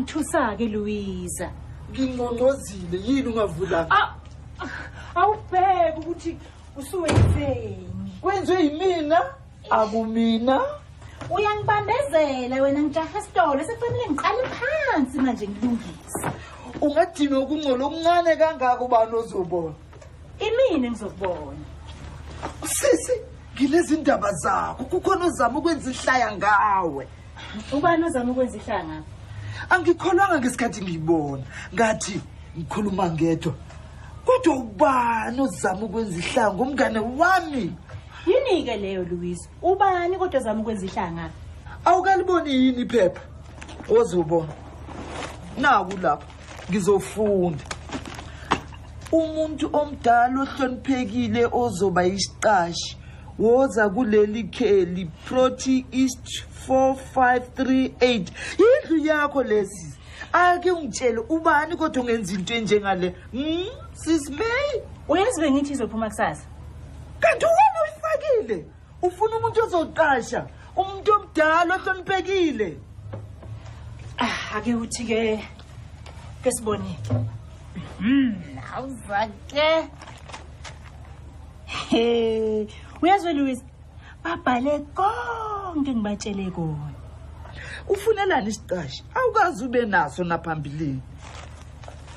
Uyangithusa-ke Louisa. Ngingqongqozile yini ungavulanga? Awubheke ukuthi usuwenzeni. Kwenziwe yimina? Akumina. Uyangibambezela wena, ngijaha esitolo sekufanele ngiqale phansi manje ngilungise. Ungadinwa ukungcola okuncane kangaka, ubani ozobona? Imina engizokubona. Sisi, ngilezi ndaba zakho, kukhona ozama ukwenza ihlaya ngawe. Ubani ozama ukwenza ihlaya ngawe? Angikholwanga ngesikhathi ngiyibona, ngathi ngikhuluma ngedwa. Kodwa ubani ozama ukwenza ihlaya ngomngane wami? Yini-ke leyo Louise? Ubani kodwa ozama ukwenza ihlaya ngawe? Awukaliboni yini iphepha? Ozobona. Naku lapha, ngizofunda. Umuntu omdala ohloniphekile ozoba isiqashi woza kuleli kheli Proti East 4538. Indlu yakho lesi. Ake ungitshele ubani kodwa ungenza into enjengale? Sis May? Uyazi bengithi izophuma kusasa. Kanti wena uyifakile. Ufuna umuntu ozoqasha, umuntu omdala ohloniphekile. Ake uthi ke ke sibone. Awuzake. He, uyazwe Louise, babhale konke ngibatshele kona. Ufunelani isiqashi? Awukazi ube naso naphambilini.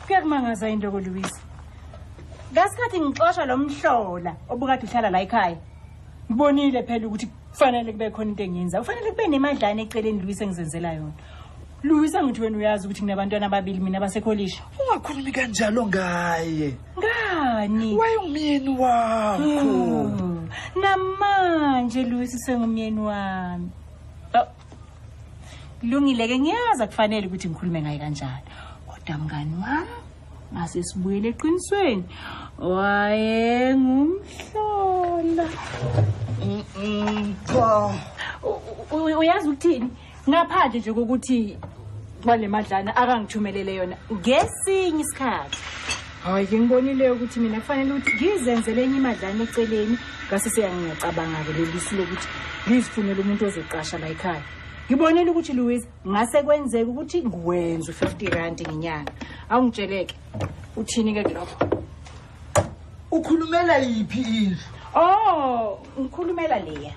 Kuyakumangaza into ko Louise. Ngasikhathi ngixoshwa lo mhlola obukade uhlala la ekhaya. Ngibonile phela ukuthi kufanele kube khona into engiyenza. Kufanele kube nemadlana eceleni Louise engizenzela yona. Louise, ngithi wena uyazi ukuthi nginabantwana ababili mina basekolishi. Ungakhulumi kanjalo ngaye. Ngani? Wayengumyeni wakho. Namanje Louise sengumyeni wami. Kulungile ke, ngiyazi akufanele ukuthi ngikhulume ngaye kanjalo. Kodwa mngani wami, ngase sibuyele eqinisweni. Wayengumhlola. Cha. Uyazi ukuthini? Ngaphandle nje kokuthi kwale madlana akangithumelele yona ngesinye isikhathi. Hayi ke ngibonile ukuthi mina kufanele ukuthi ngizenzele enye imadlana eceleni, ngase seyangiyacabanga-ke leli su lokuthi ngizifunele umuntu ozoqasha la ekhaya. Ngibonile ukuthi Louise ngase kwenzeka ukuthi ngiwenze u-50 rand ngenyanga. Awungitsheleke uthini-ke kulokho? Ukhulumela yiphi indlu? Oh, ngikhulumela leya.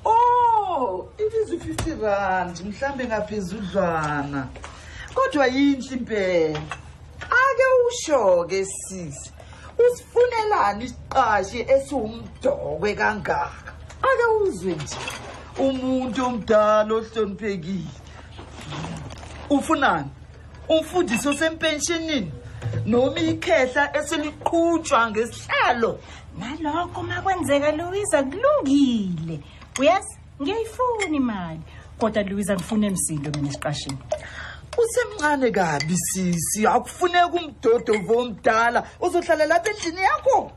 Oh, ibiza u-50 rand, mhlambe ngaphezudlwana. Kodwa yinhle impela. Ake usho-ke sisi, usifunelani isiqashi esiwumdokwe kangaka? Ake uzwe nje, umuntu omdala ohloniphekile. Ufunani? Umfundisi osempensionini noma ikhehla eseliqhutshwa ngesihlalo? Nalokho makwenzeka Louisa kulungile. Uyazi ngiyayifuna imali, kodwa Louisa ngifuna emsindo mina esiqashini. Usemncane kabi sisi, akufuneki umdodovu omdala uzohlala lapha endlini yakho.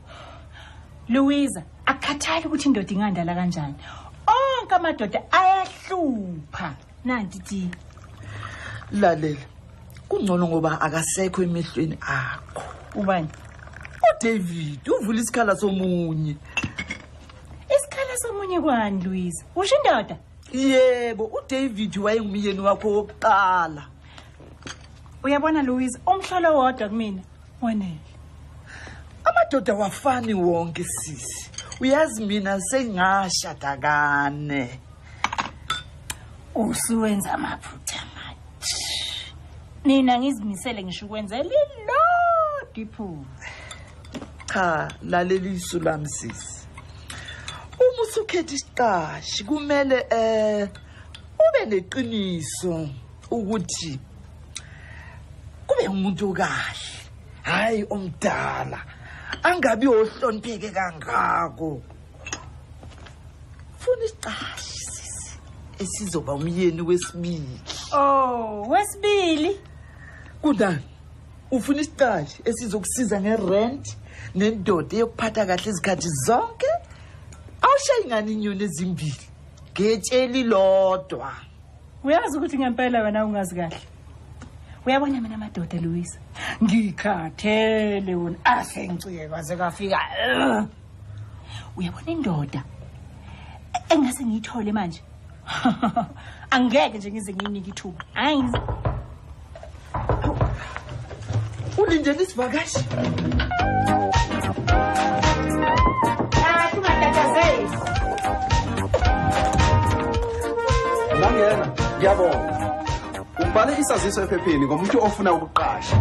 Louisa, akukhathali ukuthi indoda ingandala kanjani. Onke amadoda ayahlupha. Nanti ti. Lalela, kungcono ngoba akasekho emehlweni akho. Ubani? uDavid uvula isikhala somunye. Isikhala somunye kwani Louisa? Usho indoda? Yebo, uDavid wayengumyeni wakho wokuqala. Uyabona Louise, umhlolo wodwa kumina wanele. Amadoda wafani wonke sisi. Uyazi mina sengashada kane. Usuwenza amaphutha manje. Nina ngizimisele ngisho ukwenza lilodwa iphutha. Cha, lalela isu lami sisi. Uma usukhetha isiqashi kumele ube neqiniso ukuthi kube umuntu kahle, hayi omdala, angabi ohlonipheke kangako. Funa isiqashi sisi esizoba umyeni wesibili. Oh, wesibili? Kunani? Ufuna isiqashi esizokusiza ngerent nendoda eyokuphatha kahle izikhathi zonke? Awushayi ngani inyoni ezimbili ngetsheli lodwa? Uyazi ukuthi ngempela wena ungazi kahle. Uyabona mina amadoda Louise, ngikhathele wona asengicike kwaze kwafika. Uyabona indoda engase ngiyithole manje, angeke nje ngize ngiyinike ithuba. Ulindele isivakashi. Ungatatazeli. Ngangena, ngiyabonga. Ubhale isaziso ephepheni ngomuntu ofuna ukuqasha.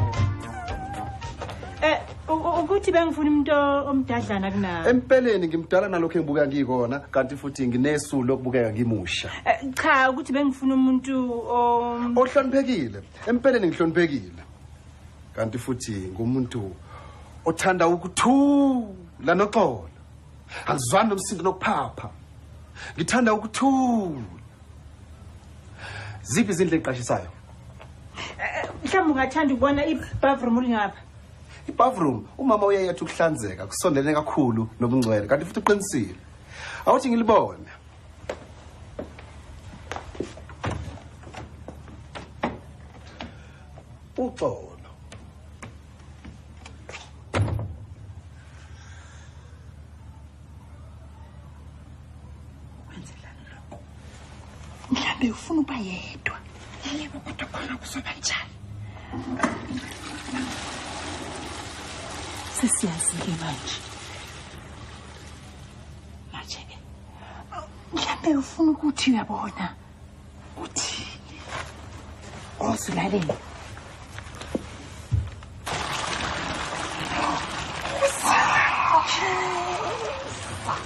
Ukuthi bengifuna umuntu omdadlana kunawe. Empeleni ngimdala nalokho engibuka ngikona, kanti futhi nginesu lokubukeka ngimusha. Cha, ukuthi bengifuna umuntu ohloniphekile. Empeleni ngihloniphekile. Kanti futhi ngumuntu othanda ukuthula noxolo. Angizwani nomsindo nokuphapha. Ngithanda ukuthula. Ziphi izindlu eziqashisayo? Mhlawumbe ungathanda ukubona i-bathroom ulingapha. I-bathroom umama uyayethu ukuhlanzeka kusondelene kakhulu nobungcwele, kanti futhi uqinisile. Awuthi ngilibone. Uxolo. Wenzelani lokho? Mhlawumbe ufuna ukuba yedwa. Yebo, kodwa khona kuzoba njani? Sesiyazi-ke manje. Manje-ke mhlawumbe ufuna ukuthi uyabona uthini ozulaleni.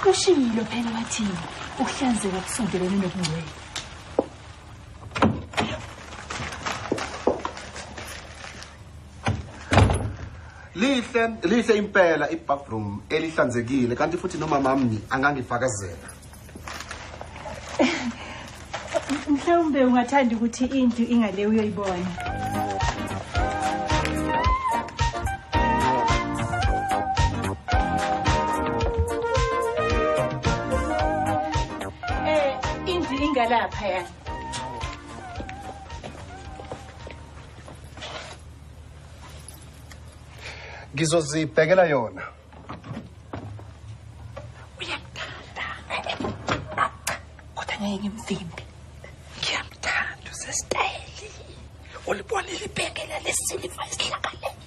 Kushilo phela wathini ukuhlanzeka kusondelene nobungcwele. Lihle impela i-bathroom elihlanzekile, kanti futhi noma mami angangifakazela. Mhlawumbe ungathanda ukuthi indlu ingale uyoyibona. Indlu ingalapha yani. Ngizozibhekela yona. Uyamthanda. Kodwa ngeke ngimvimbe. Ngiyamthanda usesitayeli. Ulibonile ibhengela lesiliva esihlakaleni.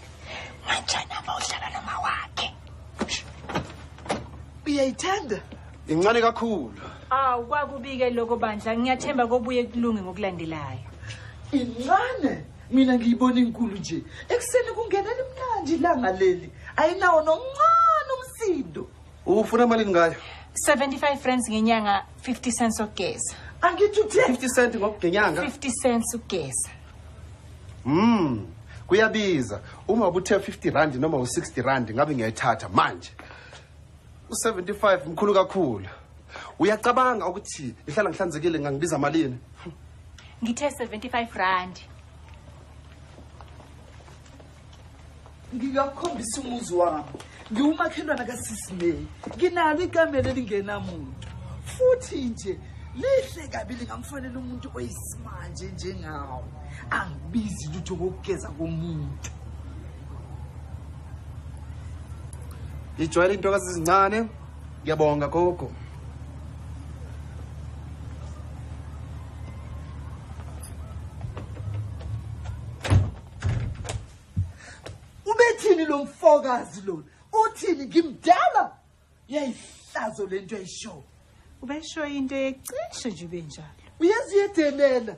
Manjani ama uhlala noma wakhe. Uyayithanda? Incane kakhulu. Awu kwakubike lokho bandla, ngiyathemba kobuye kulunge ngokulandelayo. Incane? Mina ngiyibona inkulu nje. Ekuseni kungena limnandi ilanga leli. Ayinawo nomncane umsindo. Ufuna malini ngayo? 75 rands ngenyanga, 50 cents ukugeza. Angithi uthe 50 cents ngokugenyanga. 50 cents ukugeza. Kuyabiza. Uma ubuthe 50 rand noma u60 rand ngabe ngiyayithatha manje. U75 mkhulu kakhulu. Uyacabanga ukuthi ihlala ngihlanzekile ngangibiza malini? Ngithe 75 rand. Ngingakhombisa umuzi wami. Ngiwumakhelwana kaSisimei. Nginalo ikamelo elingenamuntu. Futhi nje lihle kabi lingamfanele umuntu oyisimanje njengawo. Angibizi lutho ngokugeza komuntu. Ngijwayele intokazi ezincane. Ngiyabonga gogo. Ubethini lo mfokazi lona? Uthini ngimdala? Yayihlazo lento ayisho. Ubesho into ecishe nje benjalo. Uyazi uyedelela.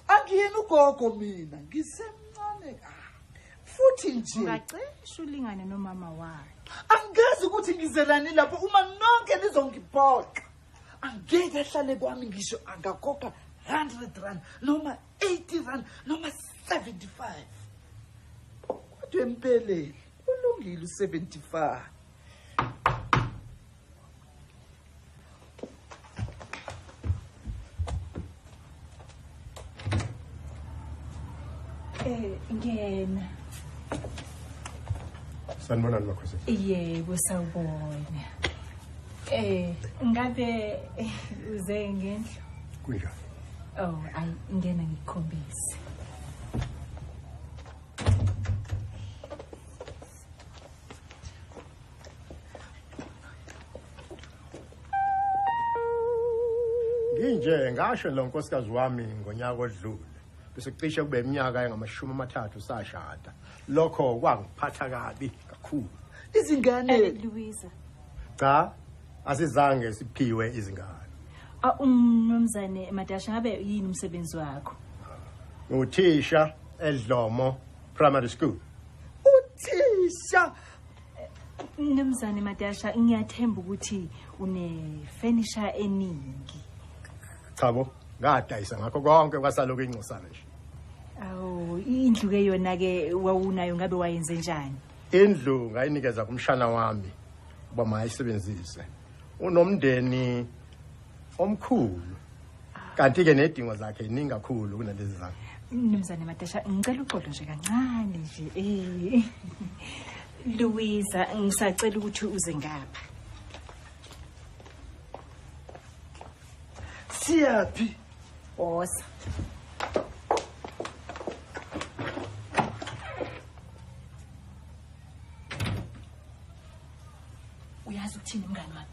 Angiyena ugogo mina, ngisemncane kabi. Futhi nje ungacishe ulingane nomama wakhe. Angazi ukuthi ngizelani lapho uma nonke nizongibhoqa. Angeke ahlale kwami ngisho angakhokha 100 rand noma 80 rand noma 75. Kodwa empeleni ulungile u75. Ngena. Sanibonani makhosi. Yebo sawubona. Ngabe uze ngendlu? Kunjani? Oh, ayi ngena ngikukhombise. Nginje ngasho lo nkosikazi wami ngonyaka odlule. Bese kucishe kube iminyaka engama-30 sashada. Lokho kwangiphatha kabi kakhulu. Izingane Louisa. Cha, asizange siphiwe izingane. Umnumzane Madasha, ngabe yini umsebenzi wakho? Uthisha eDlomo Primary School. Uthisha. Mnumzane Madasha, ngiyathemba ukuthi une furniture eningi. Chabo, ngadayisa ngakho konke kwasaloku incosana nje. Awu, indlu ke yona ke wawunayo ngabe wayenze njani? Indlu ngayinikeza kumshana wami uba mayisebenzise. Unomndeni omkhulu. Kanti ke nedingo zakhe iningi kakhulu kunalezi zami. Mnumzane Madasha, ngicela uxolo nje kancane nje. Louisa, ngisacela ukuthi uze ngapha. Siyaphi? Woza. Uyazi ukuthini mngani wami?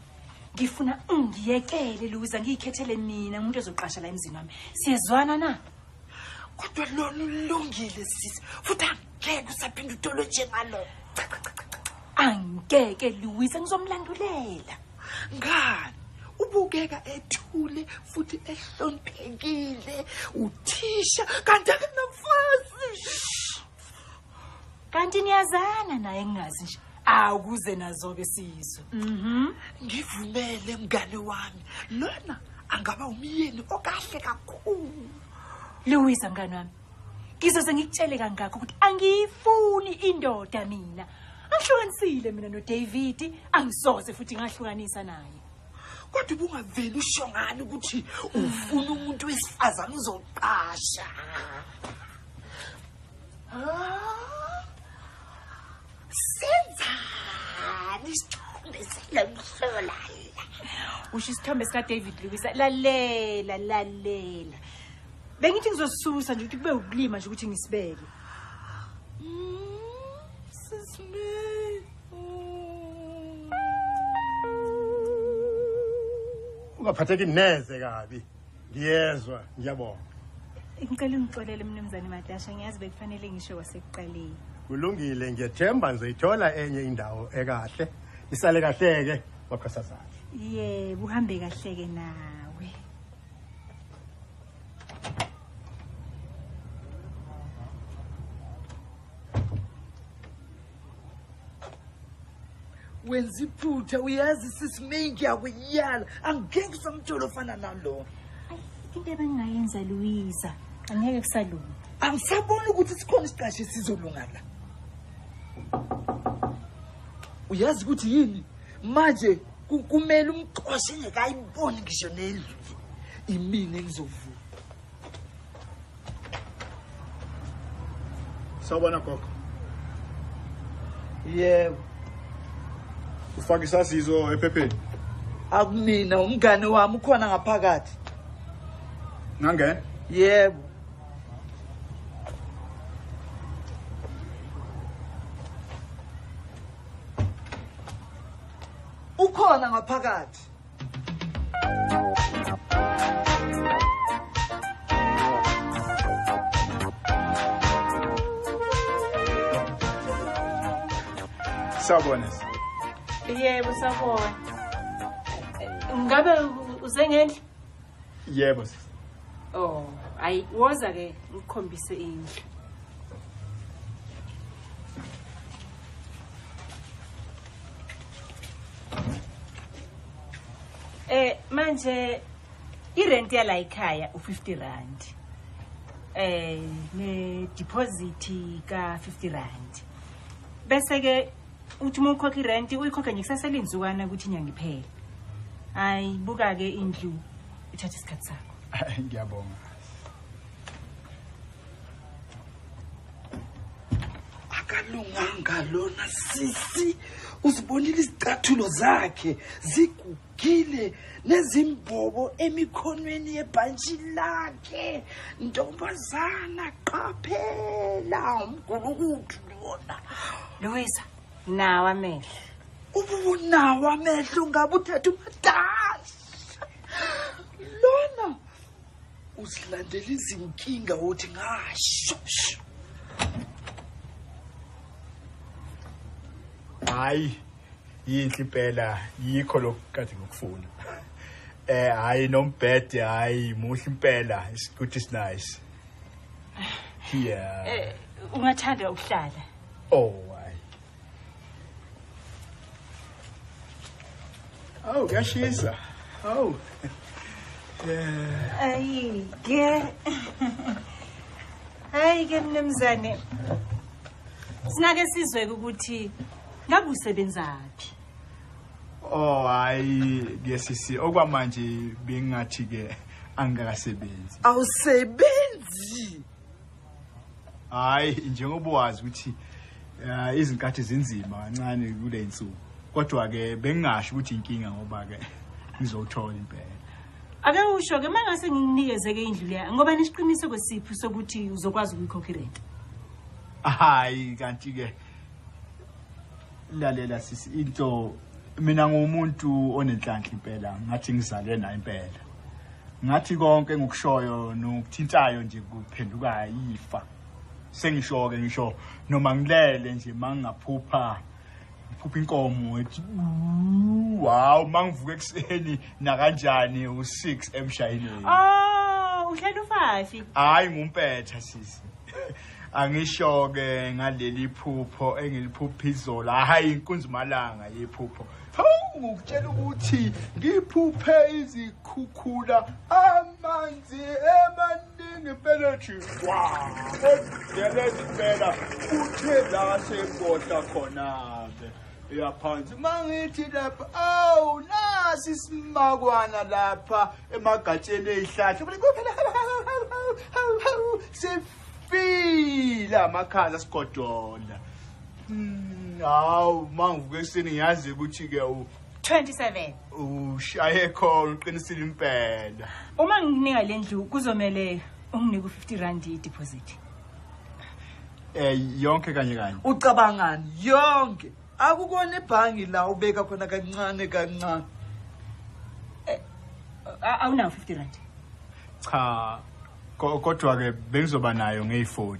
Ngifuna ungiyekele Louisa, ngiyikhethele mina umuntu ozoqasha la emzini wami. Siyezwana na? Kodwa lona ulungile sisi, futhi angeke usaphinda uthole njengalo. Angeke Louisa, ngizomlandulela. Ngani? Ubukeka ethule futhi ehloniphekile, uthisha kanti akanamfazi. Kanti niyazana naye ngingazi nje. Awukuze nazo-ke sizwe. Ngivumele mngane wami, lona angaba umyeni okahle kakhulu. Louisa mngane wami, ngizoze ngikutshele kangakho ukuthi angiyifuni indoda mina. Angihlukanisile mina noDavid, angisoze futhi ngahlukanisa naye. Kodwa ubungaveli usho ngani ukuthi ufuna umuntu wesifazane uzoqasha? Senzani isithombe salamhlola? Usho isithombe sikaDavid Louisa. Lalela, lalela. Bengithi ngizosisusa nje ukuthi kube ukulima nje ukuthi ngisibeke. Sisime. Ungaphatheki neze kabi. Ngiyezwa, ngiyabonga. Ngicela ungixolele mnumzane Madasha, ngiyazi bekufanele ngisho kwasekuqaleni. Kulungile, ngiyethemba ngizoyithola enye indawo ekahle. Isale kahle ke makhosazana. Yebo, uhambe kahle ke nawe. Wenza iphutha, uyazi sisi ngiyakuyala, angeke usamthola ofana nalo. Into ebengingayenza Louisa, angeke kusalunga. Angisaboni ukuthi sikhona isiqashe esizolunga la. Uyazi ukuthi yini? Manje kumele umxoshe engekayiboni ngisho nendlu. Imini engizovuka. Sawubona gogo. Yebo. Ufake isaziso ephepheni. Akumina, umngane wami ukhona ngaphakathi. Ngangena? Yebo. Ukhona ngaphakathi. Sawubona. Yebo, sawubona. Ngabe uze ngendlu? Yebo sisi. Oh, ayi woza ke ngikukhombise indlu. Manje irent yala ekhaya u50 rand. Ne deposit ka 50 rand. Bese ke uthi uma ukhokha irent uyikhokha nje kusasele insukwana ukuthi inyanga iphele. Hayi buka ke indlu ithatha isikhathi sakho. Ngiyabonga. Akalunganga lona sisi, uzibonile izicathulo zakhe zigugile nezimbobo emikhonweni yebhantshi lakhe. Ntombazana qaphela, umgulukudu lona. Louisa, nawa amehlo. Ubunawo amehlo ngabe uthatha uMadasha. Lona Usilandela izinkinga wothi ngasho. Hayi, yinhle impela, yikho lokhu kade ngikufuna. Hayi nombhede, hayi muhle impela, it's good, it's nice. Yeah. Ungathanda ukuhlala? Oh, hayi. Oh, kuyashisa. Oh. Ayi ke. Hayi ke mnumzane. Sinake sizwe ukuthi ngabe usebenzaphi? Oh hayi ke sisi, okwamanje bengathi ke angikasebenzi. Awusebenzi? Hayi, njengoba wazi ukuthi izinkathi zinzima kancane kule insuku. Kodwa ke bengingasho ukuthi inkinga ngoba ke ngizothola impela. Ake usho ke mangase ngikunikeze ke indlu leya ngoba nesiqiniseko siphi sokuthi uzokwazi ukuyikhokha irent? Hayi kanti ke lalela sisi, into mina ngumuntu onenhlanhla impela, ngathi ngizalwe nayo impela. Ngathi konke engikushoyo nokuthintayo nje kuphenduka ifa. Sengisho ke ngisho noma ngilele nje mangingaphupha ngiphupha inkomo ethi wow, mangivuka ekseni nakanjani u6 emshayineni. Oh, uhlala u5. Hayi ngumpetha sisi. Angisho ke ngaleli phupho engiliphupha izolo, hayi inkunzi malanga yephupho. Hawu, ngikutshela ukuthi ngiphuphe izikhukhula amanzi emaningi impela nje. Wow, ngelezi impela uthe la sebhodla khona ke. Yaphansi mangithi lapha, awu nasi isimakwana lapha emagatsheni ezihlahla. Sefila amakhaza sigodola. Hawu mangivuka ekuseni ngiyazi ukuthi ke u27 ushaye khona uqinisile impela. Uma ngikunika le ndlu kuzomele unginike u50 rand deposit. Yonke kanye kanye. Ucabangani yonke? Akukona ebhangi la ubeka khona kancane kancane. Awunawo 50 rand? Cha, kodwa ke bengizoba nayo ngeyi40.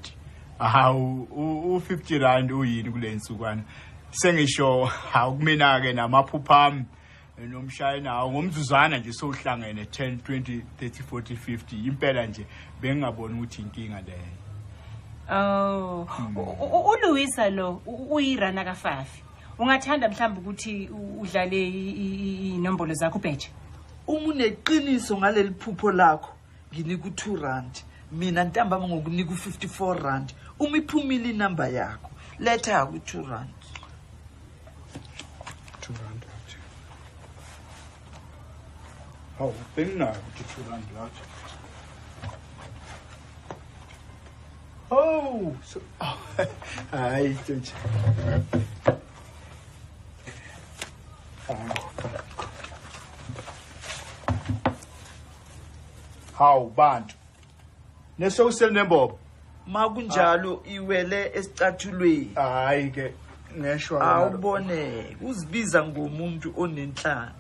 Hawu u50 rand uyini kule insukwana? Sengisho hawu kumina ke namaphupha ami nomshayina hawu ngomzuzwana nje sowuhlangene 10 20 30 40 50 impela nje bengingaboni ukuthi inkinga leyo. Oh, uLuisa lo uyirana kaFafi. Ungathanda mhlawumbe ukuthi udlale inombolo zakho ubheje? Uma uneqiniso ngaleli phupho lakho nginika u2 rand. Mina ntambama ngokunika u54 rand. Uma iphumile inamba yakho letha ku2 rand. 2 rand. Hawu, benginayo u2 rand lapha. Oh, so hayi nje. Hawu bantu. Nesosele nembobo. Makunjalo iwele esicathulweni. Hayi ke ngeshwa. Awubone, uzibiza ngomuntu onenhlanhla.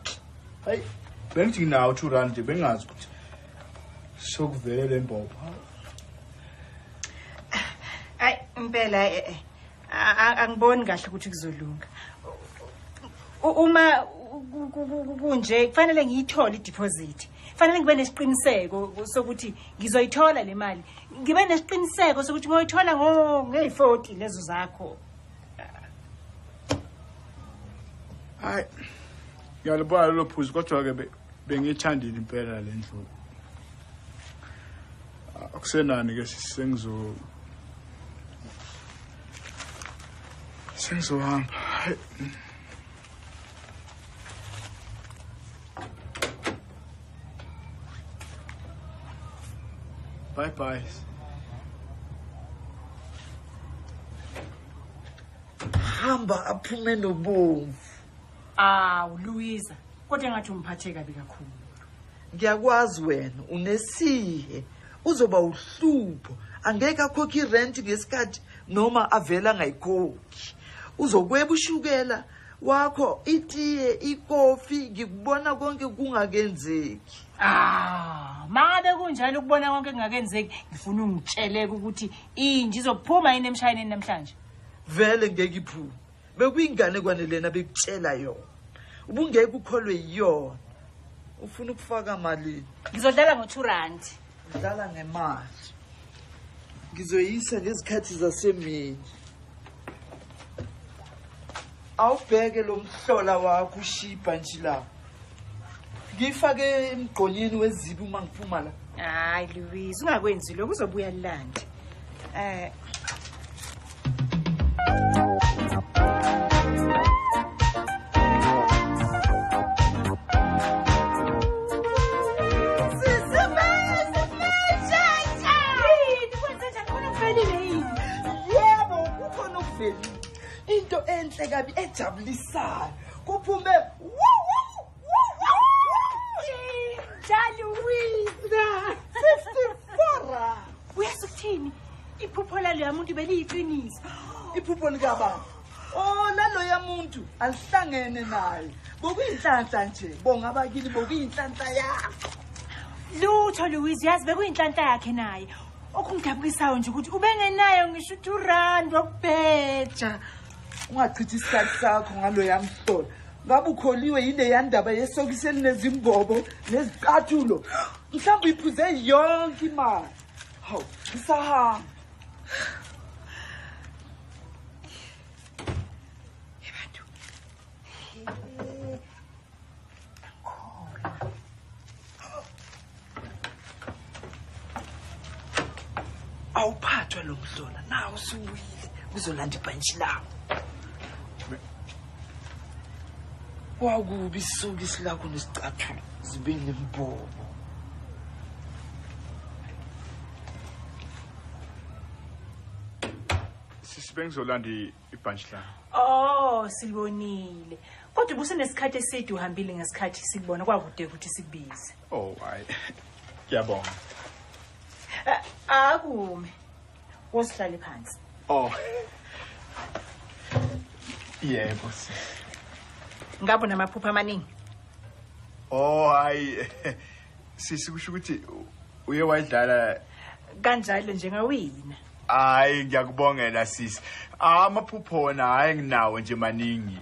Hayi, bengithi nginawo 2 rand nje bengazi ukuthi sokuvele lembobo. Hayi impela angiboni kahle ukuthi kuzolunga. Uma kunje kufanele ngiyithole ideposit. Fanele ngibe nesiqiniseko sokuthi ngizoyithola le mali. Ngibe nesiqiniseko sokuthi ngoyithola nge40 lezo zakho. Hayi. Ngiyalibona lo phuzu kodwa ke bengithandile impela le ndlu. Akusenani ke sengizohamba. Bye bye. Hamba aphume nobomvu. Awu Luisa, kodwa ngathi umphathe kabi kakhulu. Ngiyakwazi wena unesihe, uzoba uhlupho. Angeke akhokhe irent ngesikhathi noma avela angayikhokhi. Uzokweba ushukela Wakho itiye ikofi ngikubona konke kungakenzeki. Ah, mangabe kunjalo ukubona konke kungakenzeki, ngifuna ungitsheleke ukuthi inji izophuma yini emshayineni namhlanje. Vele ngeke iphume. Bekuyingane kwanelena bekutshela yona. Ubungeke ukholwe yiyona. Ufuna ukufaka malini? Ngizodlala ngo-2 rand. Udlala ngemali. Ngizoyisa ngezikhathi zasemini. Awubheke lo mhlola wakho ushibha nje la. Ngifake emgqonyeni wezibi uma ngiphuma la. Hayi Louise, ungakwenzi lokho uzobuya lilande. Into enhle kabi ejabulisayo kuphume Louisa 54. Uyazi ukuthini? Iphupho laloya muntu beliyiqiniso. Iphupho likababa. Oh, laloya muntu alihlangene naye. Bokuyinhlanhla nje, bonga abakini bokuyinhlanhla yakho. Lutho Louise, yazi bekuyinhlanhla yakhe naye. Okungidabukisayo nje ukuthi ubengenayo ngisho u2 rand wokubheja. Ungachithi isikhathi sakho ngaloya mhlola. Ngabe ukholiwe yile yandaba yesokisi elinezimbobo nezicathulo. Mhlawumbe iphuze yonke imali. Hawu, ngisahamba. Abantu. Awuphathwa lo mhlola nawu usubuyile uzolanda ibhantshi lawo. Kwakubi isokisi lakho nesicathulo zibe nembobo. Sisi bengizolanda ibhantshi lami. Oh, silibonile. Kodwa ubusenesikhathi eside uhambile ngesikhathi sikubona kwakude ukuthi sikubize. Oh, hayi. Ngiyabonga. Akume. Wosihlale phansi. Oh. Yebo sisi. Ngabe unamaphupho amaningi? Oh, hayi. Sisi kusho ukuthi uye wayidlala kanjalo nje ngawina. Hayi, ngiyakubongela sisi. Amaphupho wona hayi nginawo nje maningi.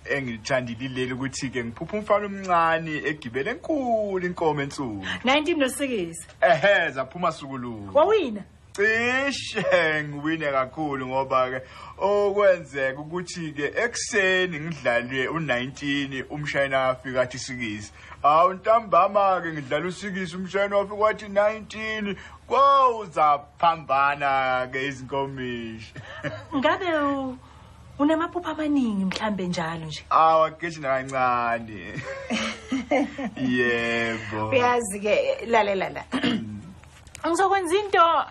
Engithandile leli ukuthi ke ngiphupha umfana omncane egibele enkulu inkomo ensundu. 1906. Ehhe, zaphuma sukulu. Wawina? Cishe ngiwine kakhulu ngoba ke okwenzeka ukuthi ke ekseni ngidlalwe u19 umshayina wafika athi 6. Awu ntambama ke ngidlala u6 umshayina wafika wathi 19. Kwawuzaphambana ke izinkomishi. Ngabe unamaphupho amaningi mhlambe njalo nje? Awu ageji nakancane. Yebo. Uyazi ke lalela la. Ngizokwenza into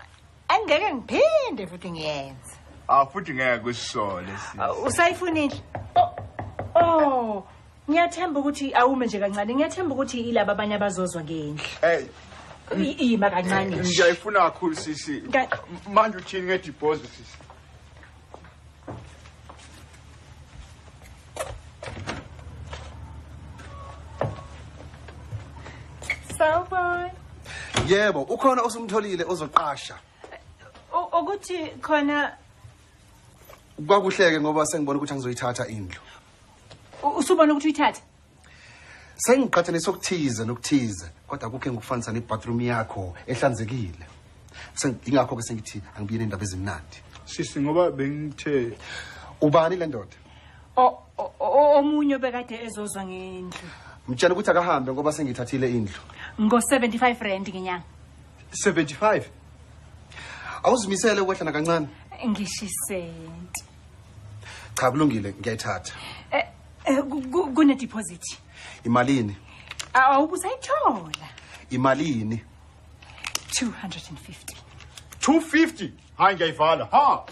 angeke ngiphinde futhi ngiyenze. Ah, futhi ngeke kusisole sisi. Usayifunile? Oh, ngiyathemba ukuthi awume nje kancane. Ngiyathemba ukuthi ilaba abanye abazozwa ngendlu. Hey, ima kancane. Ngiyayifuna kakhulu sisi. Manje uthini ngedeposit sisi? Sawubona. Yebo, ukhona osumtholile ozoqasha. Ukuthi khona kwakuhleke ngoba sengibona ukuthi angizoyithatha indlu. Usubona ukuthi uyithathe? Sengiqhathanisa okuthize nokuthize, kodwa akukho engikufanisa nebathroom yakho ehlanzekile. Ingakho ke sengithi angibiyele indaba ezimnandi. Sisi ngoba bengithe ubani le ndoda? Omunye obekade ezozwa ngendlu. Mtshela ukuthi akahambe ngoba sengithathile indlu. Ngo 75 rand ngenyanga. 75? Awuzimisele ukwehla nakancane? Ngishisenti. Cha kulungile ngiyayithatha. Kune deposit. Imalini? Awubusayithola. Imalini? 250. 250? Hayi ngiyayivala. Ha.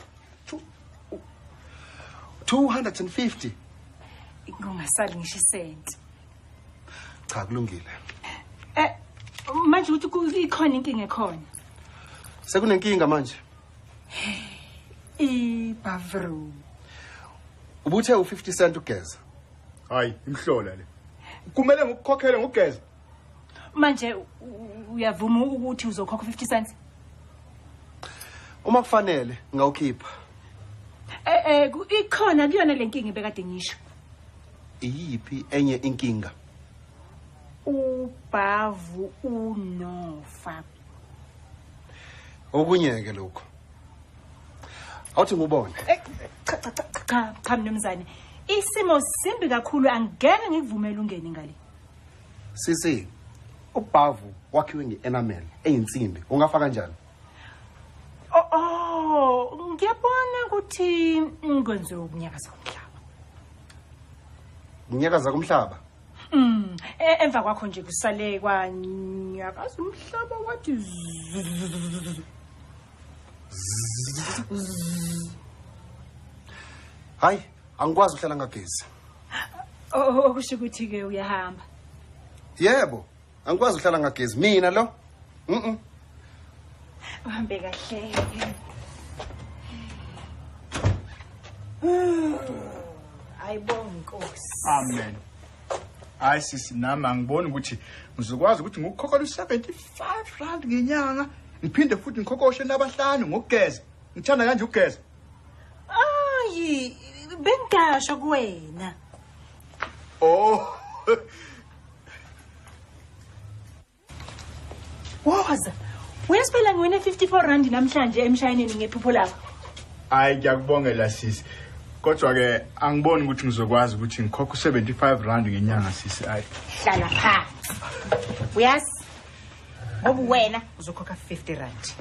250. Kungasali ngisho isenti. Cha kulungile. Manje uthi ikhona inkinga ekhona. Sekunenkinga manje. Ibavru. Ubuthe u50 cent ugeza. Hayi, imhlola le. Kumele ngikukhokhele ngokugeza. Manje uyavuma ukuthi uzokhokha 50 cents? Uma kufanele ngawukhipha. Ikhona kuyona lenkinga ebekade ngisho. Iyiphi enye inkinga? Ubhavu unofa. Okunyeke lokho. Awuthi ngubone. Cha cha cha cha mnumzane. Isimo simbi kakhulu, angeke ngikuvumele ungene ngale. Sisi, ubhavu wakhiwe nge-enamel eyinsimbi. Ungafa kanjani? Oh, ngiyabona ukuthi ngikwenze ukunyakaza komhlaba. Ukunyakaza komhlaba? Emva kwakho nje kusale kwanyakaza umhlaba wathi. Hayi, angikwazi ukuhlala ngagezi. Okusho ukuthi ke uyahamba. Yebo, angikwazi ukuhlala ngagezi mina lo. Uhambe kahle. Ayibonga Nkosi. Amen. Hayi sisi, nami angiboni ukuthi ngizokwazi ukuthi ngikukhokhela u75 rand ngenyanga, ngiphinde futhi ngikhokoshe nabahlanu ngokugeza. Ngithanda kanje ukugeza. Ayi, bengasho kuwena. Oh. Woza. Uyasiphela ngiwine 54 rand namhlanje emshayineni ngephupho lakho. Hayi, ngiyakubongela sisi. Kodwa ke angiboni ukuthi ngizokwazi ukuthi ngikhokhe u75 rand ngenyanga sisi. Hayi. Hlala phansi. Uyazi? Ngoba wena uzokhokha 50 rand.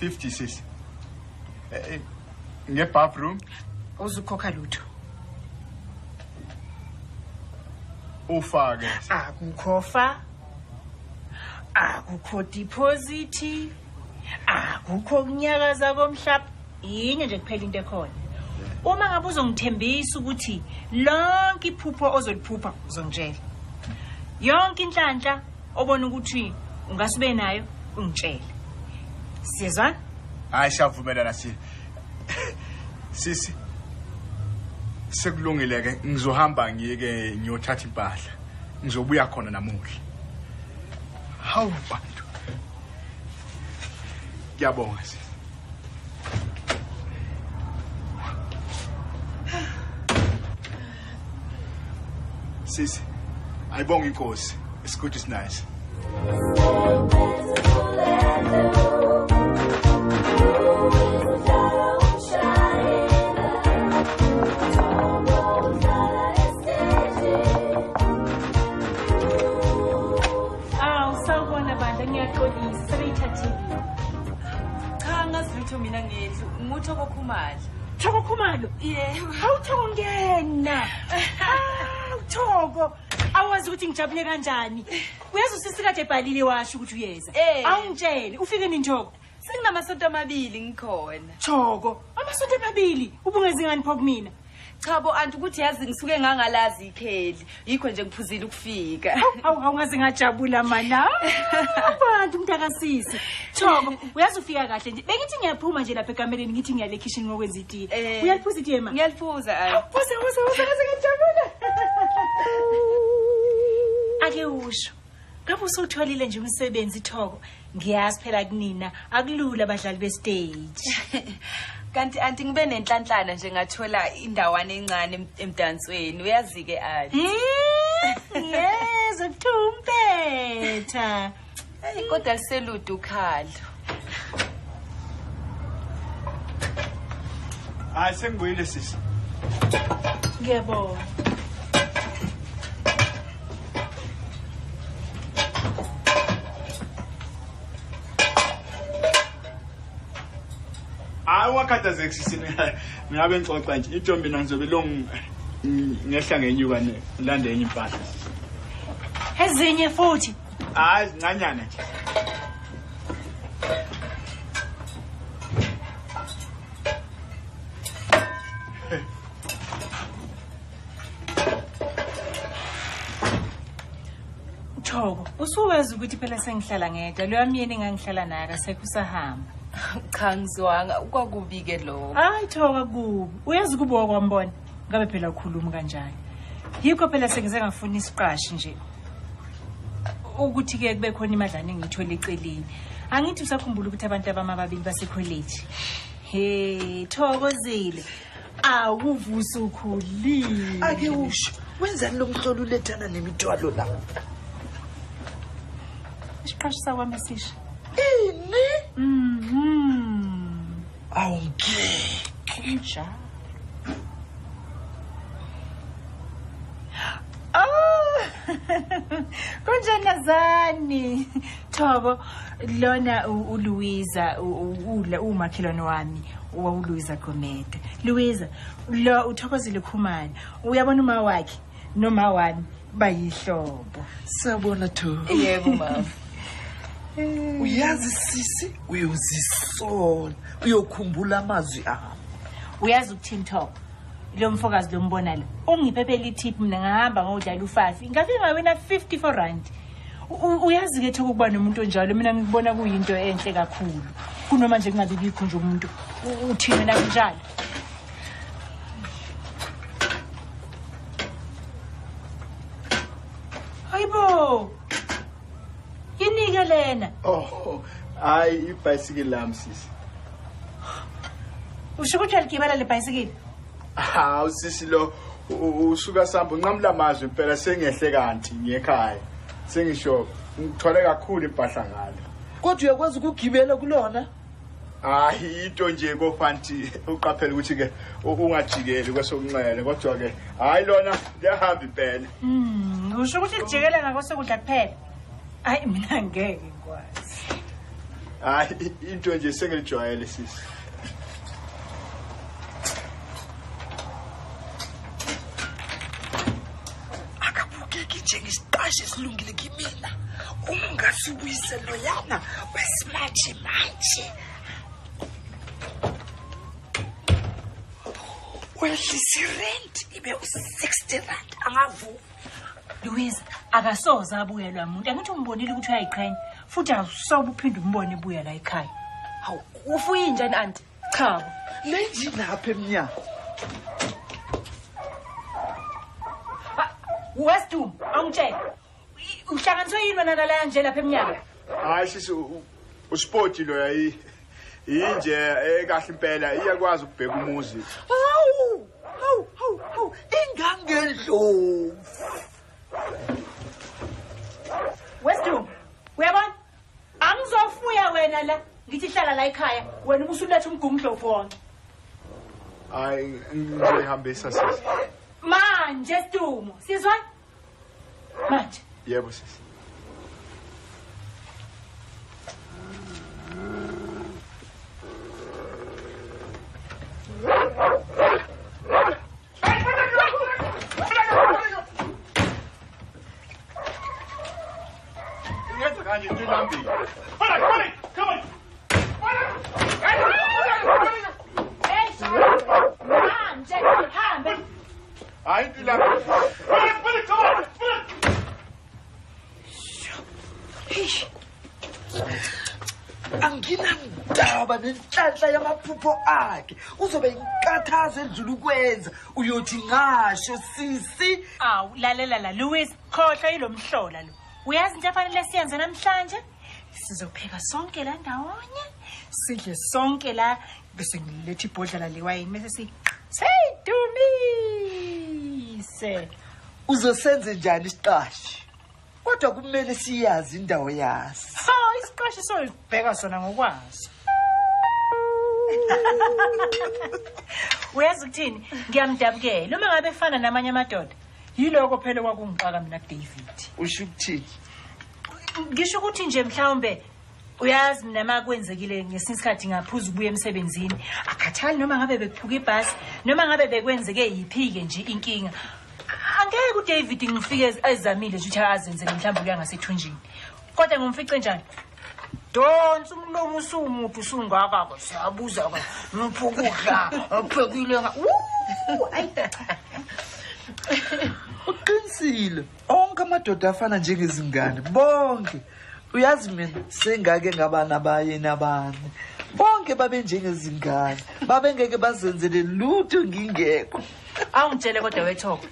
50 sisi. Nge-bathroom? Uzokhokha lutho. Ufake. Akukho fa. Akukho deposit. Akukho kunyakaza komhlaba. Yinye nje kuphela into ekhona. Uma ngabe uzongithembisa ukuthi lonke iphupho ozoliphupha uzongitshela. Yonke inhlanhla obona ukuthi ungasube nayo ungitshele. Sizwana? Hayi, siyavumelana sisi. Sisi, sekulungile ke, ngizohamba ngiyeke ngiyothatha impahla. Ngizobuya khona namuhla. Hawu bantu. Ngiyabonga sisi. Sisi, ayibonga inkosi. It's good, it's nice. Awu, sawubona bandla, ngiyaxolisa sebeyithathile. Cha, ngazilutho mina ngethu, nguThoko Khumalo. Thoko Khumalo? Yebo. Hawu Thoko, ngena. Thoko, awazi ukuthi ngijabule kanjani. Uyazi usisi kade ebhalile washo ukuthi uyeza. Awungitshele, ufike nini Thoko? Senginamasonto amabili ngikhona. Thoko, amasonto amabili ubungezi ngani pho kumina? Cha bo anti, ukuthi yazi ngisuke ngangalazi ikheli. Yikho nje ngiphuzile ukufika. Hawu, awungaze ngajabula mana. Abantu mntakasisi. Thoko, uyazi ufika kahle nje. Bengithi ngiyaphuma nje lapha ekamereni ngithi ngiyale kitchen ngokwenza itiye. Uyaliphuza itiye ma? Ngiyaliphuza. Woza woza woza ngaze ngajabula. Ake usho. Ngabe usutholile nje umsebenzi Thoko? Ngiyazi phela kunina akulula abadlali bestage. Kanti anti ngibe nenhlanhlana nje ngathola indawana encane emdansweni. Uyazi ke anti. Yebo, kuthumpetha. Hey, kodwa liselude ukhalo. Hayi, sengibuyile sisi. Ngiyabonga. Hayi, ungakhathazeki sisi, ngabe ngixoxa nje intombi mina ngizobe long ngehla ngenyuka ngilande enye impahla. Ezinye futhi? Hayi, zincanyana nje. Thoko, usuwazi ukuthi phela sengihlala ngedwa, loya myeni engangihlala naye akasekho usahamba. Cha, ngizwanga, kwakubi ke lokho. Hayi Thoko, kubi. Uyazi kubo kwambona. Ngabe phela ukhuluma kanjani. Yikho phela sengize ngafuna isiqashi nje. Ukuthi ke kube khona imadlana engiyithola eceleni. Angithi usakhumbula ukuthi abantu abamababili basekholeji. He, Thokozile. Awuvusa ukhulile. Ake usho, wenzani lo mhlolo ulethana nemithwalo la? Isiqashi sakwami esisha. Ini? Awungeke. Kunjalo. Oh! Kunjani Nazani? Thoko, lona uLuiza umakhelwane wami, uLuiza Gomede. Luiza, lo uThokozile Khumalo. Uyabona uma wakhe noma wami bayihlobo. Sawubona Thoko. Yebo mama. Uyazi sisi, uyozisola, uyokhumbula amazwi ami. Uyazi ukuthini Thoko? Lo mfokazi lombona lo ungiphephela ithip, mina ngahamba ngodlala ufafi ngafika ngawina 54 rand. Uyazi ke Thoko ukuba nomuntu onjalo, mina ngikubona kuyinto enhle kakhulu kunoma nje kungabi bikho nje umuntu uthini wena kunjalo. Hayibo, yinike lena. Oh, hayi ibhayisikili lami sisi. Usho ukuthi uyaligibela le bhayisikili? Hawu sisi, lo usuka samba unqamula amazwi impela, sengehle kanti ngiyekhaya. Sengisho ngithwale kakhulu impahla ngalo. Kodwa uyakwazi ukugibela kulona? Hayi, into nje kofanti uqaphele ukuthi ke ungajikeli kwesokunxele, kodwa ke hayi lona liyahamba impela. Usho ukuthi lijikela ngakosokudla kuphela? Hayi mina ngeke ngikwazi. Hayi into nje sengelijwayele sisi. Akabukeki njengesiqashi esilungile kimina. Ungasibuyise loyana wesimanje manje. Wehlisa irent ibe u-60 rand angavuma. Louise, akasoze abuyelwa umuntu. Angithi umbonile ukuthi uyayiqhenya futhi awusobe uphinde umbone ebuya la ekhaya. Hawu, ufuye injani anti? Chabo. Lenji lapha emnyango. Wesdum, awungitshele. Uhlanganiswe yini wena nalaya nje lapha emnyango? Hayi sisi, uspoti lo yayi inje ekahle impela, iyakwazi ukubheka umuzi. Hawu, hawu, hawu, hawu, ingangendlovu. Wesdum, uyabona? Angizofuya wena la. Ngithi hlala la ekhaya, wena ubusuletha umgungundlovu wonke. Hayi ngizoyihambisa sisi. Manje Sidumo, sizwa? Manje. Yebo sisi. Ngenza kanje ngilambile. Come on. Hey, manje hambe. Hayi ngilambile. Come on. Anginandaba nenhlanhla yamaphupho akhe. Uzobe inkathazo edlula ukwenza. Uyothi ngasho sisi. Awu lalela la Louis, khohlwa yilomhlola lo. Uyazi into efanele siyenze namhlanje? Sizopheka sonke la ndawonye, sidle sonke la, bese ngiletha ibhodlela lewayini bese si seyidumise. Uzosenze njani isiqashi? Kodwa kumele siyazi indawo yaso. Ha, isiqashi soyibheka sona ngokwaso. Uyazi ukuthini? Ngiyamdabukela uma ngabe efana namanye amadoda. Yiloko phela kwakungixaka mina kuDavid. Usho ukuthini? Ngisho ukuthi nje mhlawumbe uyazi mina makwenzekile ngesinye isikhathi ngaphuza ubuya emsebenzini. Akhathali noma ngabe bekuphuka ibhasi noma ngabe bekwenzeke yiphike nje inkinga. Angeke uDavid ngifike ezamile nje ukuthi azenzele mhlawumbe kuya ngasethunjini. Kodwa ngumfice njani? Donsa umlomo usumuthi usungaka ke siyabuza ke ngipho ukudla aphekile nga. Ayi cha. Uqinisile. Onke amadoda afana njengezingane bonke. Uyazi mina sengake ngaba nabayeni abane. Bonke Bonke babe njengezingane, babengeke bazenzele lutho ngingekho. Awungitshele kodwa wethoko.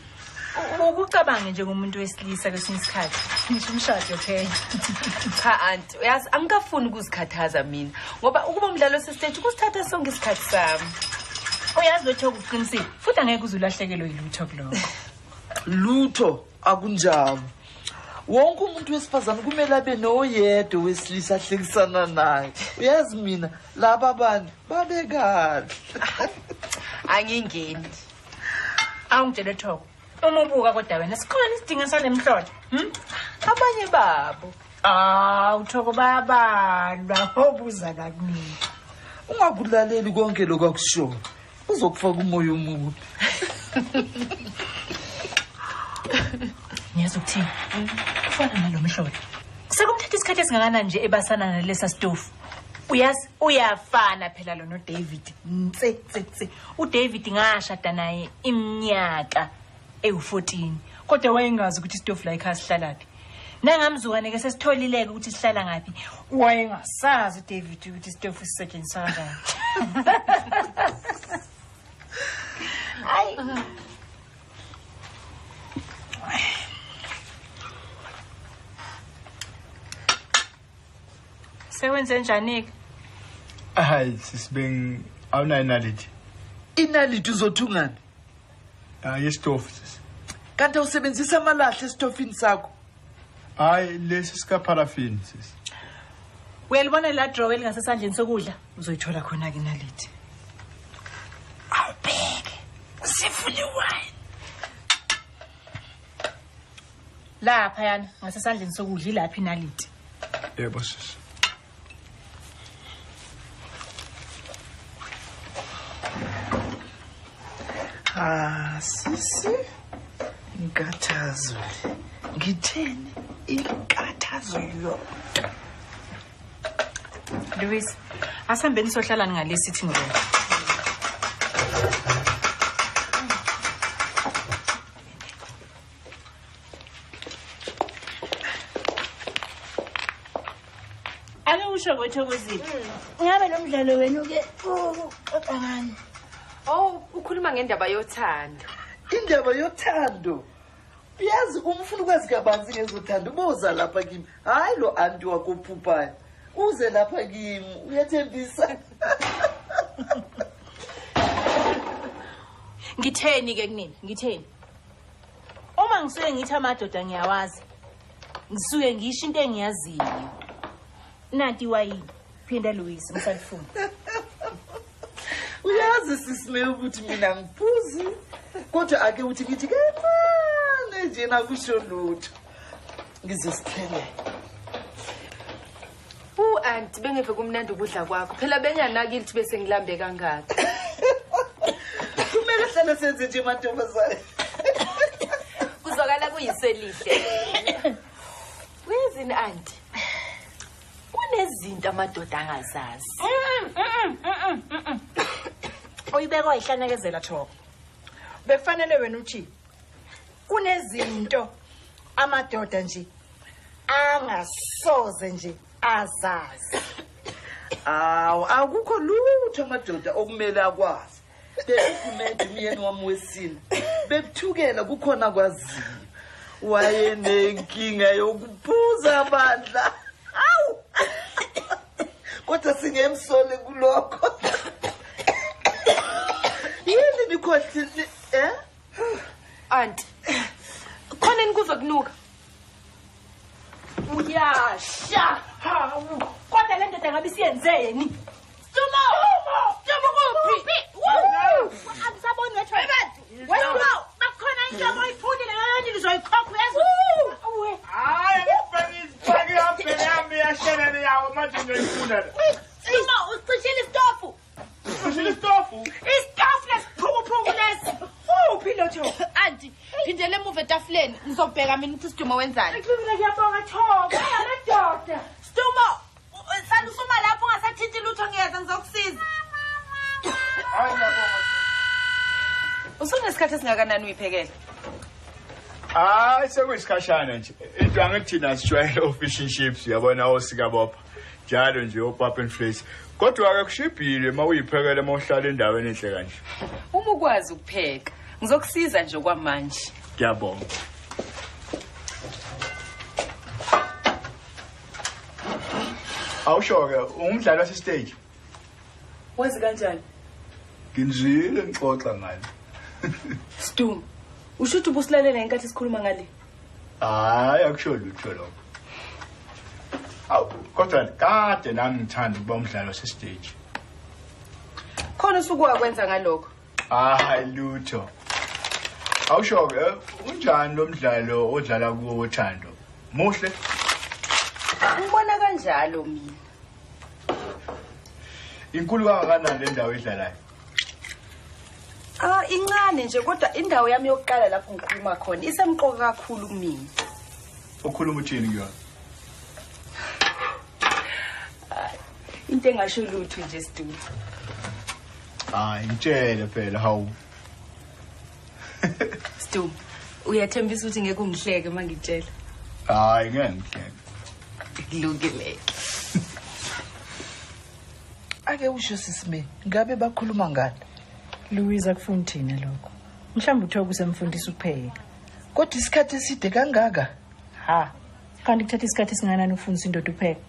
Ukucabange njengomuntu wesilisa kwesinye isikhathi. Ngisho umshado phela. Cha anti, uyazi angikafuni ukuzikhathaza mina ngoba ukuba umdlalo osesiteji kusithatha sonke isikhathi sami. Uyazi wethoko uqinisile futhi angeke uze ulahlekelwe yilutho kulokho. Lutho akunjalo. Wonke umuntu wesifazane kumele abe noyedwa wesilisa ahlekisana naye. Uyazi mina laba bantu babekahle. Angingeni. Awungitshele Thoko. Uma ubuka kodwa wena sikhona isidingo sale mhlolo. Abanye babo. Ah, uThoko bayabalwa obuza la kumina. Ungakulaleli konke lokho akushoyo. Uzokufaka umoya omubi. Ngiyazi ukuthini? Ufana nalo mhlolo. Sekumthatha isikhathi esingakanani nje ebasana nalesa sitofu. Uyazi uyafana phela lo noDavid. Ntse tse tse. uDavid ngashada naye iminyaka ewu14. Kodwa wayengazi ukuthi isitofu la ekhaya sihlalaphi. Nangamzukane ke sesitholileke ukuthi sihlala ngaphi. Wayengasazi uDavid ukuthi isitofu sisetshenziswa kanjani. Hayi. Sewenze njani ke? Hayi sisibeng awunayo inaliti. Inaliti uzothungani? Hayi isitofu sisi. Kanti usebenzisa amalahle esitofini sakho? Hayi lesi sika paraffin sisi. Uyalibona la drawer elingasesandleni sokudla? Uzoyithola khona ke inaliti. Awubheke. Sifune wine. Lapha yana ngasesandleni sokudla ilapha inaliti. Yebo sisi. Ah, sisi. Inkathazo. Ngitheni inkathazo yodwa. Louis, asihambeni sohlala ngale sitting room. Ake usho kwethokozile. Ngabe lo mdlalo wenu ke uxoxa ngani? Oh, ukhuluma ngendaba yothando. Indaba yothando. Uyazi uma ufuna ukwazi kabanzi ngezothando uboza lapha kimi. Hayi lo anti wakho uphuphayo. Uze lapha kimi, uyathembisa. Ngitheni ke kunini? Ngitheni? Uma ngisuke ngithi amadoda ngiyawazi. Ngisuke ngisho into engiyaziyo. Nanti wayini. Phinda Louis, ngisalifuna. Uyazi sisime ukuthi mina ngiphuzi. Kodwa ake uthi ngithi kancane nje nakusho lutho. Ngizosithelela. Anti bengeve kumnandi ukudla kwakho. Phela benganakile ukuthi bese ngilambe kangaka. Kumele hlale senze nje mantombazane. Kuzwakala kuyiselihle. Uyazini anti? Kunezinto amadoda angazazi. Uyibekwa ihlanakezela Thoko. Bekufanele wena uthi kunezinto amadoda nje angasoze nje azazi. Awu, akukho lutho amadoda okumele akwazi. Bekukumele umyeni wami wesine. Bekuthukela kukhona kwaziyo. Wayenenkinga yokuphuza bandla. Awu. Kodwa singemsole kulokho. Yini nikhohlile eh? Anti, khona nikuzwa kunuka. Uyasha. Hawu, kodwa le ndoda ngabe isiyenzeni? Stumo! Stumo kuphi? Angisaboni wethu. Wena bakhona into oyifunile yona nizoyikhokha uyazi. Hayi, ngifake ihambele yami yashelele yawo manje ngiyoyifuna. Stumo, usicishile isitofu. Usicishile isitofu? Isitofu lesiphukuphuku lesi. Uphi lotho? Anti, phindele emuva etafuleni ngizobheka mina ukuthi Stumo wenzani. Mina ngiyabonga Thoko, amadoda. Stumo, sala usuma lapho ungasathinti lutho ngiyeza ngizokusiza. Hayi ngiyabonga. Usunesikhathi esingakanani uyiphekela? Hayi sekuyisikhashana nje. Into angithi thina sijwayele o-fish and chips uyabona osikabopha. Njalo nje opap and face. Kodwa ke kushibhile mawuyiphekela mawuhlala endaweni enhle kanje. Uma ukwazi ukupheka, ngizokusiza nje kwamanje. Ngiyabonga. Awusho ke umdlalo wase stage. Wazi kanjani? Nginzile ngixoxa ngale. Stum, usho ukuthi ubusilalela ngenkathi sikhuluma ngale? Hayi, akusho lutho lokho. Awu, kodwa kade nami ngithanda ukuba umdlalo wase stage. Khona usuku wakwenza ngalokho? Hayi lutho. Awusho ke unjani lo mdlalo odlala kuwo wothando? Muhle? Ngibona kanjalo mina. Inkulu kangakanani le ndawo edlalayo? Ah, incane nje kodwa indawo yami yokuqala lapho ngikhuluma khona isemqoka kakhulu kumina. Ukhuluma uthini kuyona? Into engasho lutho nje Sidumo. Hayi, ngitshele phela hawu. Sidumo, uyathembisa ukuthi ngeke ungihleke uma ngitshela? Hayi, ngeke ngihleke. Kulungile. Ake usho sisime, ngabe bakhuluma ngani? Louise akufuni thina lokho. Mhlawumbe uthiwa kusemfundisa ukupheka. Kodwa isikhathi eside kangaka? Ha. Kanti kuthatha isikhathi esinganani ukufundisa indoda ukupheka?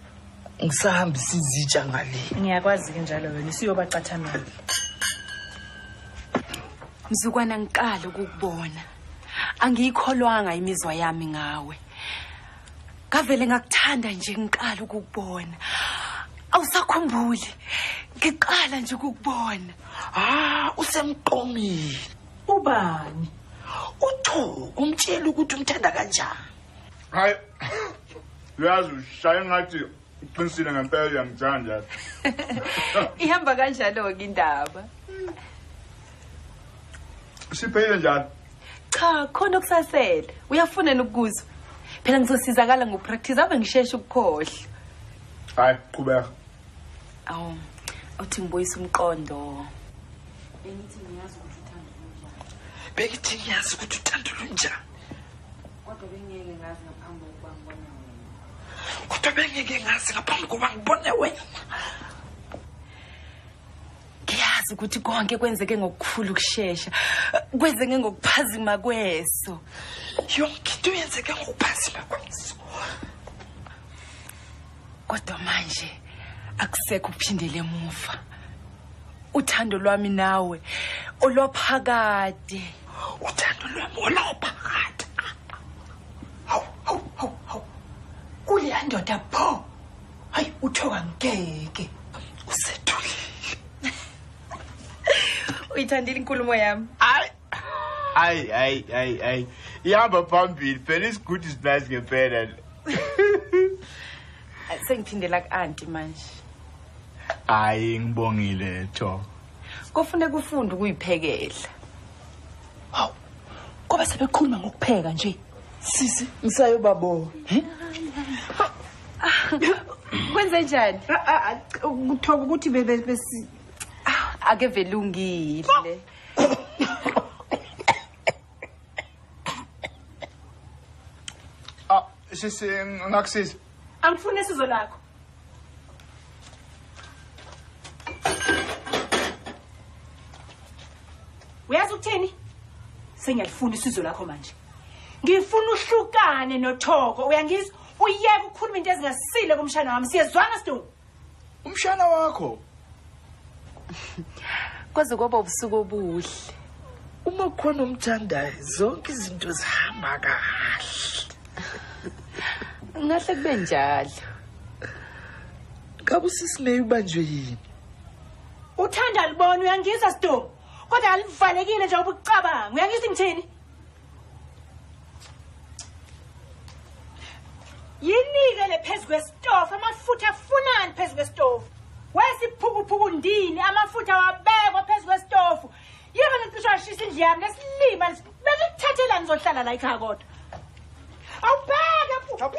Ngisahambisa izitsha ngale. Ngiyakwazi ke njalo wena isiyobacathamela. Mzukwana ngiqala ukukubona. Angiyikholwanga imizwa yami ngawe. Ngavele ngakuthanda nje ngiqala ukukubona. Awusakhumbuli. Ngiqala nje ukukubona. Ah, usemqomile. Ubani? Uthoko umtshela ukuthi umthanda kanjani. Hayi. Uyazi ushaya ngathi uqinisile ngempela uyangithanda. Ihamba kanjalo ke indaba. Siphele njalo. Cha, khona okusasele. Uyafuna nokuzwa. Phela ngizosizakala ngopractice ave ngisheshe ukukhohlwa. Hayi, qhubeka. Awu, uthi ngibuyisa umqondo. Bengithi ngiyazi ukuthi uthando lunjani. Bengithi ngiyazi ukuthi uthando lunjani. Kodwa bengeke ngazi ngaphambi kokuba ngibone wena. Kodwa bengeke ngazi ngaphambi kokuba ngibone wena. Ngiyazi ukuthi konke kwenzeke ngokukhulu ukushesha. Kwenzeke ngokuphazima kweso. Yonke into yenzeke ngokuphazima kweso. Kodwa manje akusekho ukuphindela emuva. Uthando lwami nawe olwaphakade. Uthando lwami olwaphakade. Hawu hawu hawu hawu. Kuleya ndoda pho. Hayi uthoka ngeke. Usethulile. Uyithandile inkulumo yami? Hayi. Hayi hayi hayi hayi. Ihamba phambili phela isigudi is nice ngempela. Sengiphindela ku-anti manje. Hayi ngibongile Tho. Kufuneka ufunde ukuyiphekela. Hawu. Ngoba sebekhuluma ngokupheka nje. Sisi, ngisayobabona. Kwenze njani? Kuthoka ukuthi besi ake velungile. Ah, sisi ngakusiza. Angifuni isizo lakho. Uyazi ukuthini? Sengiyalifuna isizo lakho manje. Ngifuna uhlukane noThoko, uyangizwa? Uyeke ukukhuluma into ezingasile kumshana wami. Siyezwana Sidumo? Umshana wakho? Kwaze kwaba ubusuku obuhle. Uma khona umthandayo, zonke izinto zihamba kahle. Ngahle kube njalo. Ngabe usisimeyi ubanjwe yini? Uthanda libona uyangizwa Sidumo? Kodwa alivalekile nje ubucabanga. Uyangizwa ngithini? Yinike le phezu kwesitofu, amafutha afunani phezu kwesitofu? Wesiphukuphuku ndini, amafutha wabekwa phezu kwesitofu. Yebo ngicishe washisa indlu yami lesilima bekuthathela ngizohlala la ekhaya kodwa. Awubheke.